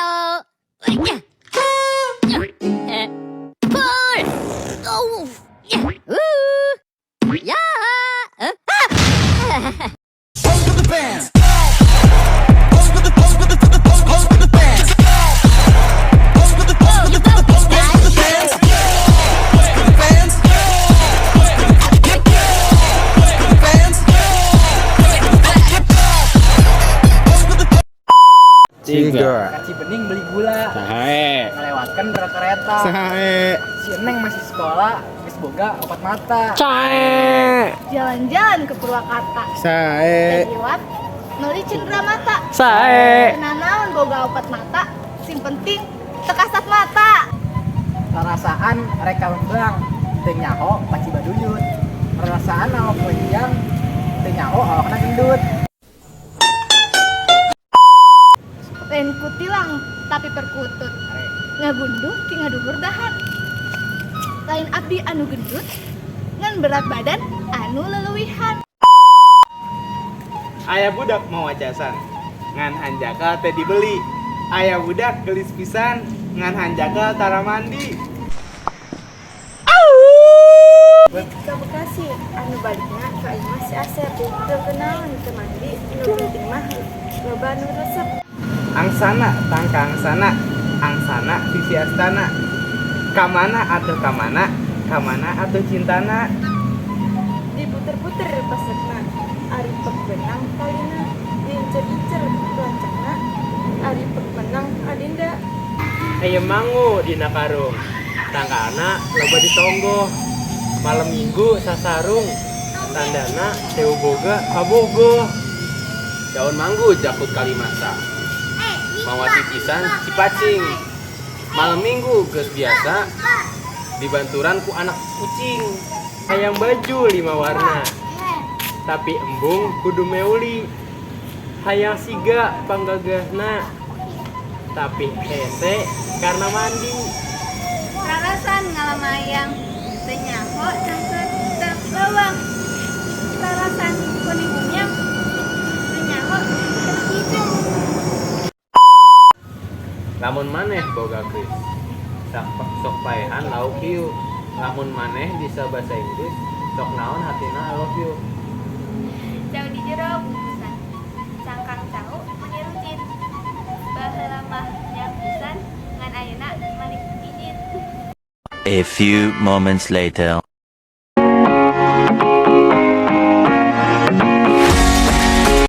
안녕하세요. 폴! 어우! 야! 우! 야! 어? Tiga. Kaci bening beli gula. Sae. Melewatkan kereta. Sae. Si Neng masih sekolah, geus boga opat mata. Cae. Jalan-jalan ke Purwakarta. Sae. Lewat meuli cendera mata. Sae. Nanaon boga opat mata, sing penting teu kasat mata. Rarasaan rek ka Lembang, teu nyaho ka Cibaduyut. Rarasaan awak lenjang, teu nyaho awakna gendut. Lain kutilang tapi perkutut. Ngagunduh ti ngaduhur dahan. Lain abdi anu gendut, ngan berat badan anu leuwihan. Aya budak mawa casan, ngan hanjakal teu dibeli. Aya budak gelis pisan, ngan hanjakal tara mandi. Ke Bekasi anu balikna ka imah si Asep, teu kunaon teu mandi, nu penting mah loba nu resep. Angsana tangka angsana, angsana sisi astana. Kamana atuh kamana, kamana atuh cintana. Diputer-puter pasetna, ari pek benang talina, diincer-incer lancekna, ari pek menang adinda. Aya mangu dina karung, tangkalna loba ditonggoh. Malam Minggu sasarung, tandana teu boga kabogoh. Daun manggu jakut kalimasa. Mawa titisan cipacing. Malam Minggu geus biasa dibanturan ku anak kucing. Hayang baju lima warna, tapi embung kudu meuli. Hayang siga panggagahna, tapi hese karena mandi. Rarasan ngalamayang, teu nyaho cangkeut lawang. Rarasan kuning kunyang, teu nyaho hijau. Lamun maneh boga kris, sok paehan lauk hiu. Lamun maneh bisa bahasa Inggris, sok naon hartina "I love you"? Cau di jero bungkusan, cangkang cau meuni runcit. Baheula mah nyaah pisan, ngan ayeuna mani ijid. A few moments later.